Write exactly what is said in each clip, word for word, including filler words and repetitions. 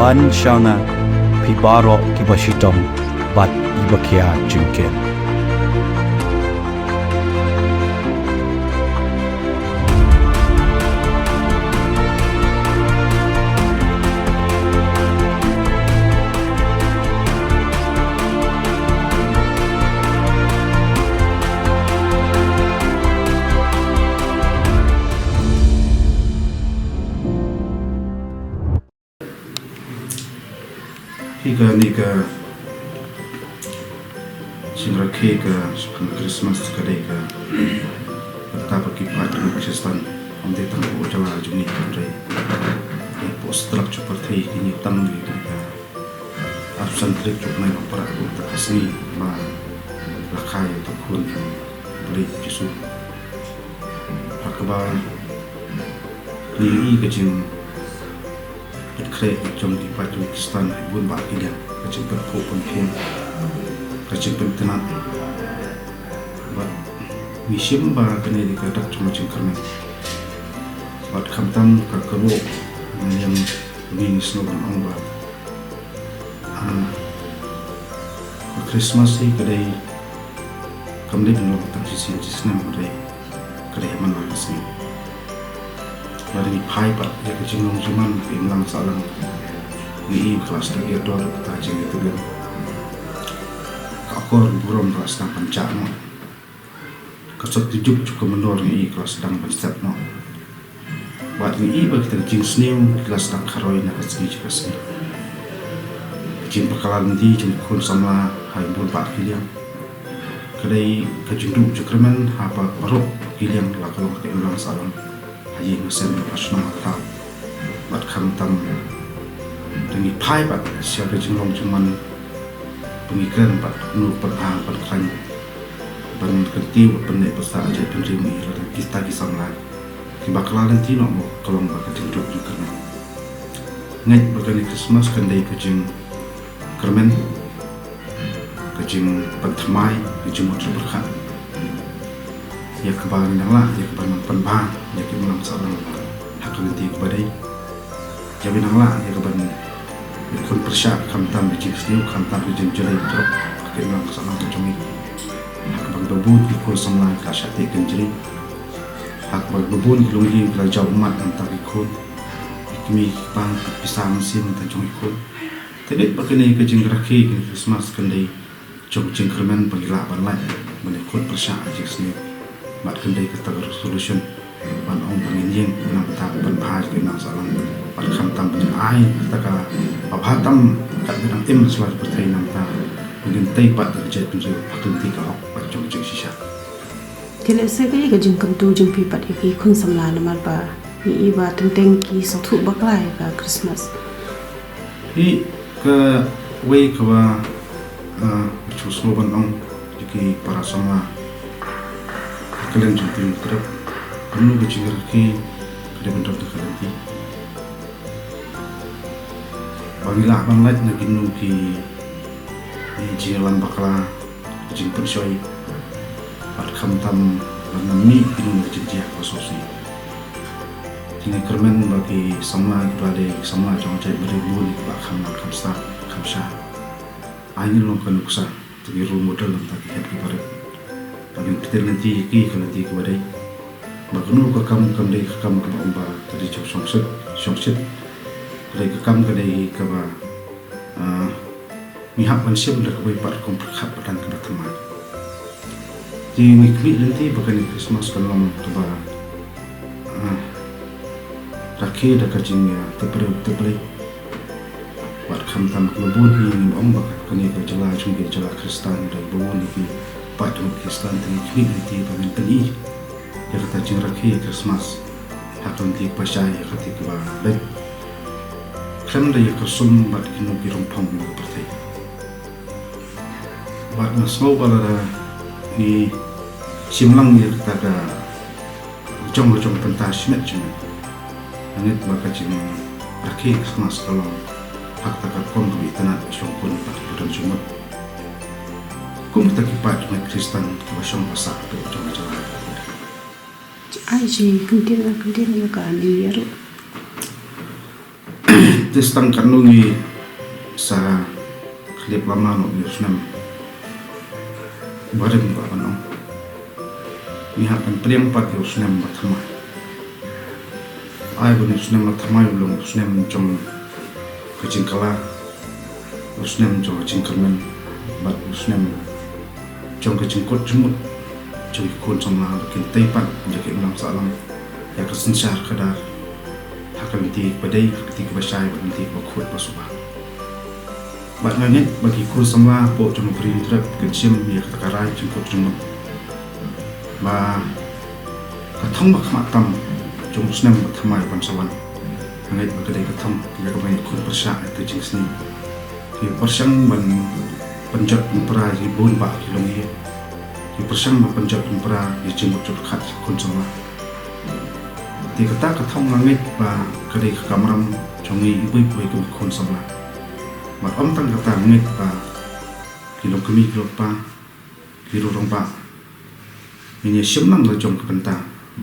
Wan sha nga, phi baroh kiba shitom bad kiba khia jingkit. Hi kane ka jingrakhe ka Christmas ka dei ka bynta ba ki paid Khristan, ym dei tang hapoh jylla jong ngi hynrei hapoh satlak jong ka pyrthei, ki ngi tam ngi ka arphew san tarik jong u bnai Nohprah, ka sngi ba la kha ïa uta u khun jong U Blei Jisu. Ha kaba ngi ïohi ka jingpynkhreh jong ki paid jong ki Khristan ha bun bah ki liang, ka jingpynphuh pynphieng, ka jingpynitynnad. Bad ngi shim ba kane dei ka dak jong ka jingkyrmen. Bad khamtam ka kyrwoh na ïing ngi, ngi sngewbha ban ong ba, ah, ka Christmas hi ka dei, kam dei ban long tang shisien shisnem, ka dei, ka dei ha man la ka sngi. Lada ngi phai pat ïa ka jinglong jingman ka imlang sahlang, ngi i ba ka la sdang ïa dor, kata jingïatylli, ka akor burom ka la sdang ban jah noh. Ka sot ka juk jong ka myndor ngi i ka la sdang ban sep noh. Bad ngi i ba kita ki jingsniew ki la sdang kharoi na ka sngi sha ka sngi. Ka jingpakla lynti jong ki khun samla ha bun bah ki liang ka dei ka jingduh jingkyrmen ha baroh ki liang, la ka long ka imlang sahlang, ha ïing ha sem, ha shnong ha thaw. Bad khamtam da ngi phai pat sha ka jinglong jingman ba ngi kren bad kumno ban pynbha, ban khlaiñ, ban kyntiew bad pynneh pynsah, jaitbynriew ngi, lada kita ki samla kiba bakla lynti noh mo, ka long ba ka jingduh jingkyrmen. Ngeit ba kane Christmas kan dei ka jingkyrmen, ka jingpynthymmai, ka jingmut jingpyrkhat ïa kaba ngi nang lah ïa kaban nang pynbha ïa ka imlang sahlang ha ka lynti kaba dei. Ïa ba nang lah ïa kaban ïakhun pyrshah, khamtam ka jingsniew, khamtam ka jingjylli baroh ha ka imlang sahlang ka jong ngi. Ha kaba bun ki khun samla ki la shah teh kynjri, ha kaba bun ki longïing ki la jaw ummat na bynta ki khun, ki kmie ki kpa, ki pisa mynsiem na bynta jong ki khun. Te ngeit ba kane ka jingrakhe, kane Christmas kan dei jong ka jingkyrmen ba ngi lah ban lait ban ïakhun pyrshah ha ka jingsniew. Bad kan dei kata ka resolution ban ong ba ngin ïeng na bynta ban pynbha ïa ka imlang sahlang, bad khamtam ba ngin ai kata kaba bha tam katba dang im sha la ka pyrthei, na bynta ba ngin tei pat ïa ka jaitbynriew ha ka lynti ka hok bad jong ka jingshisha. Te lehse kaei ka jingkyntu jong phi pat ïa ki khun samla, namar ba ngi i ba teng teng ki sngewthuh bakla ïa ka Christmas? Hi kawei kaba, ah, nga sngewsngew ban ong ïa ki para samla ha kylleng jingtip jingtrep, kumno ka jingrakhe ka dei ban don ha ka lynti, ba ngi lah ban lait na kino ki jingïalam bakla, ka jingpynshoi, bad khamtam ban ym mih kino kino ki jingjia kaba sngewsih. Te ngi kyrmen ba ki samla kiba dei ki samla jong ka jaitbynriew, bun kiba kham nang kham stad kham shai, ai ngin long ka nuksa, to ki role model na bynta ki hep kiba rit, ba ngin pyntir lynti ïa ki ha ka lynti kaba dei. Ba kano ka kam kam dei ka kam kaba ong ba ka dei jong shongshit, shongshit. Ka dei ka kam ka dei kaba, ah, ngi hap ban shim da kawei pat ka rukom pyrkhat ba dang kaba thymmai. Te ngi khmih lynti ba kane Christmas kan long kaba, ah, rakhe da ka jing, ah, tip briew tip Blei. Bad khamtam kiba bun hi, ngim ong ba kane ka jylla jong ngi ka jylla Khristan, da kiba bun hi ki paid jong ngi Khristan, te ngi khmih lynti ba ngin pyni ïa kata ka jingrakhe Christmas ha ka lynti kaba shai, ha ka lynti kaba beit, khlem da ïa kyrsum bad kino ki rongphong na ka pyrthei. Bad nga sngew ba lada ngi shim lang ïa kata ka jong la jong bynta shimet shimet, nga ngeit ba ka jingrakhe Christmas ka long ha kata ka rukom kaba itynnad, shongkun bad kaba don jingmut, kum kita ki paid jong ngi Khristan kiba shong ba sah hapoh jong ka jylla. Ai, shi kyntien, kyntien ïa kane ruh. Te tang katno ngi sa khlep lama noh ïa u snem barim ba ban ong. Ngi hap ban pdiang pat ïa u snem ba thymmai. Ai ba u snem ba thymmai u long u snem jong ka jingkylla, u snem jong ka jingkyrmen, bad u snem jong ka jingkut jingmut jong ki khun samla ba kin tei pat ïa ka imlang sahlang ïa ka synshar khadar ha ka lynti ba dei, ka lynti ba shai, bad lynti ba khuid ba suba. Bad nga ngeit ba ki khun samla hapoh jong ka Bri Hynñiewtrep kin shim ïa kata ka rai jingkut jingmut. Ba ka thong ba khmat tam jong u snem ba thymmai ban sa wan, nga ngeit ba ka dei ka thong ïa kaba ngi khun pyrshah ïa ka jingsniew. Ki pyrshang ban pynjot pynpra ïa ki bun bah ki longïing. Ki pyrshang ban pynjot pynpra ïa ki jingmut jingpyrkhat ki khun samla. Te kata ka thong nga ngeit ba ka dei ka kamram jong ngi iwei pa iwei ki khun samla. Bad ym tang kata, nga ngeit ba ki longkmie ki longpa, ki rangbah, ngin ïa shim lang la jong ka bynta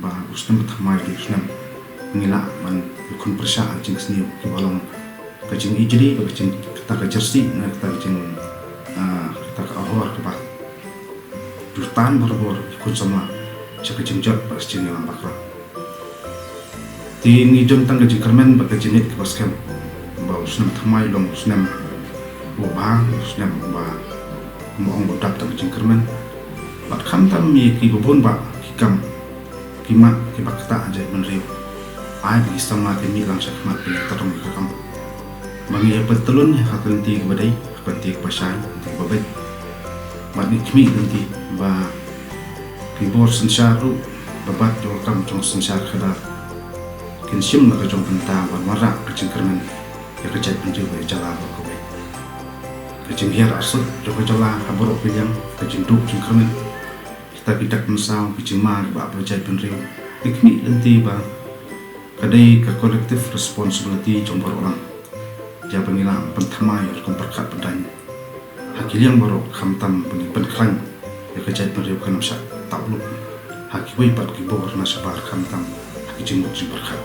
ba u snem ba thymmai u dei u snem ngi lah ban ïa khun pyrshah jingsniew kiba long ka jingijli, ka jing, kata ka jersey, na kata ka jing, ah, kata ka ahor kaba ju tan barabor ïa ki khun samla sha ka jingjot bad sha ka jingïalam bakla. Te ngi don tang ka jingkyrmen bad ka jingngeit kaba skhem ba u snem thymmai u long u snem uba bha, u snem uba, kumba ong, ba dap da ka jingkyrmen. Bad khamtam ïa kiba bun bah ki kam ki mat kiba ktah ha jaitbynriew, ai ba ki samla kin mih lang sha khmat ban ïa tyrong ïa ka kam. Ba ngi ïa pyntylun ïa ka lynti kaba dei, ka lynti kaba shai, ka lynti kaba beit. Bad ngi khmih lynti ba ki bor synshar ruh, ba bat jong ka kam jong synshar khadar, kin shim la ka jong ka bynta ban wanrah ka jingkyrmen ïa ka jaitbynriew bad ïa ka jylla baroh kawei. Ka jinghiar arsut jong ka jylla ha baroh ki liang, ka jingduh jingkyrmen, kita ki dak mynsaw, ki jingma kiba ap ïa ka jaitbynriew. Ngi khmih lynti ba ka dei ka collective responsibility jong baroh lang. Ïa ba ngi lah pynthymmai ïa ka rukom pyrkhat pyndaiñ ha ki liang baroh, khamtam ba ngin pynkhlaiñ ïa ka jaitbynriew kan ym shah tap lut ha kiwei pat ki bor na shabar, khamtam ha ki jingmut jingpyrkhat.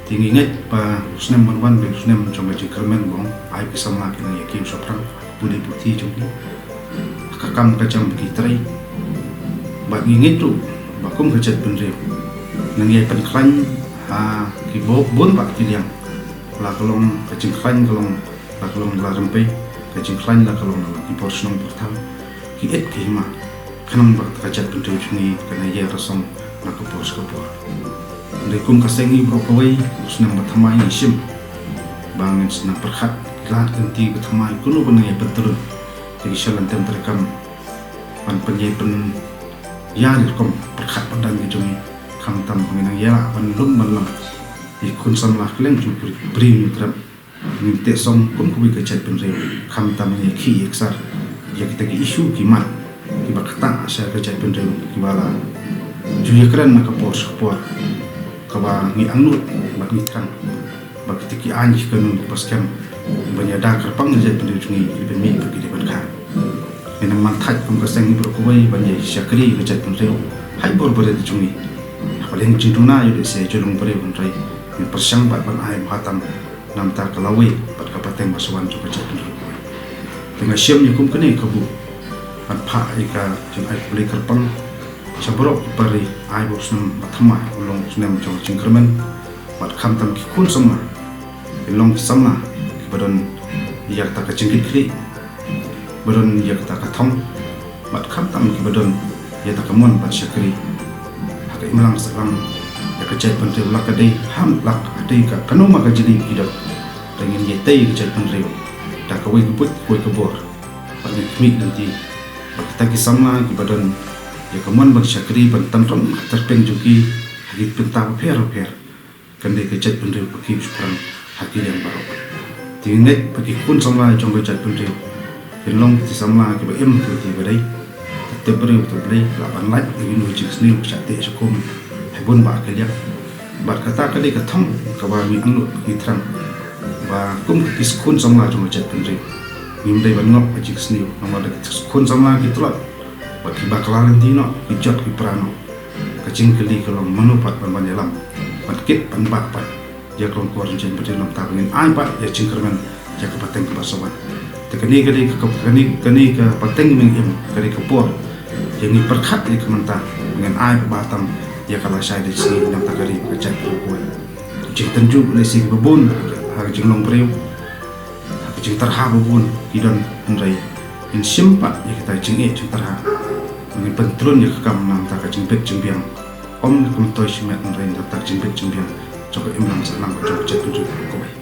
Te ngi ngeit ba u snem ban wan u dei u snem jong ka jingkyrmen, ba ong, ai ba ki samla kin nang ïa kiew shaphrang ha ka pule puthi jong ki, ha ka kam ka jam ba ki trei. Bad ngi ngeit ruh ba kum ka jaitbynriew nang ïa pynkhlaiñ ha ki bor bun bah ki liang, la ka long ka jingkhlaiñ ka long, la ka long la rympei, ka jingkhlaiñ la ka long na la ki bor shnong bor thaw, ki et ki hima, khnang ba ka jaitbynriew jong ngi kan ïa rasong na ka por sha ka por. Hynrei kum ka seng hi baroh kawei, u snem ba thymmai ngi shim ba ngin sa nang pyrkhat ki lad ki lynti ba thymmai kumno ban nang ïa pyntylun ïa ki shalynter treikam ban pynïaid pynïar ïa ka rukom pyrkhat pyndaiñ ka jong ngi, khamtam ba ngin nang ïa lah ban lum ban lang ïa ki khun samla kylleng jong ka Bri Hynñiewtrep. Ngin teh song kum kawei ka jaitbynriew, khamtam ngin ïa khih ïa ksar ïa kita ki issue ki mat kiba ktah sha ka jaitbynriew, kiba la ju ïakren na ka por sha ka por, kaba ngi angnud bad ngi thrang ba kita ki aiñ ki kanun kiba skhem ban ïada kyrpang ïa ka jaitbynriew jong ngi ki dei ban mih bad ki dei ban kha. Ngin ym man thait kum ka seng hi baroh kawei ban ïa shakri ïa ka jaitbynriew ha i bor barit jong ngi. Ha ka liang jingduna ïoh lehse jong u briew, hynrei ngin pyrshang bad ban ai bha tam namar ka lawei bad ka pateng ba sa wan jong ka jaitbynriew. Te nga shem ïa kum kane ka buk ban phah ïa ka jingai khublei kyrpang sha baroh ki para ri, ai ba u snem ba thymmai u long u snem jong ka jingkyrmen, bad khamtam ki khun samla kin long ki samla kiba don ïa kata ka jingkitkhlieh, ba don ïa kata ka thong, bad khamtam kiba don ïa kata ka mon ban shakri ha ka imlang sahlang ïa ka jaitbynriew, la ka dei ha, la ka dei ha kano ma ka jylliew ki don. Te ngin ïa tei ïa ka jaitbynriew da kawei ka buit kawei ka bor. Bad ngin khmih lynti ba kita ki samla kiba don ïa ka mon ban shakri ban tynrong ha ka tyrpeng jong ki ha ki bynta bapher bapher, kan dei ka jaitbynriew ba kiew shaphrang ha ki liang baroh. Te ngi ngeit ba ki khun samla jong ka jaitbynriew kin long ki samla kiba im ha ka lynti ba dei, ka tip briew tip Blei, lah ban lait ïa kino ki jingsniew ba shah teh shah kum ha bun bah ki liang. Bad kata ka dei ka thong kaba ngi angnud ngi thrang ba kum ki khun samla jong ka jaitbynriew ngim dei ban ngop ha jingsniew, namar da ki khun samla ki tlot bad ki bakla lynti noh, ki jot ki pra noh. Ka jingkylli ka long mano pat ban wan ïalam, ban kit ban bah pat Ïa ka longkor jong ka jingpyrshah namar ba ngin ai pat ïa ka jingkyrmen ïa ka pateng kaba sa wan. Te kane ka dei ka, kane, kane ka pateng mynta ka dei ka por ïa ngi pyrkhat ïa ka mynta ba ngin ai pat ba tam ïa ka lashai da ka sngi namar ka ri ka jaid ka kawei. Jingtynjuh lehse kiba bun ha ka jinglong briew, ha ka jingtyrha ba bun ki don, hynrei ngin shim pat ïa kita ki jingeh jingtyrha. Ngin pyntrun ïa ka kam namar ka jingbit jingbiang. Ym kum toy shimet hynrei namar ka jingbit jingbiang jong ka imlang sahlang ka jong ka jaid ka kawei.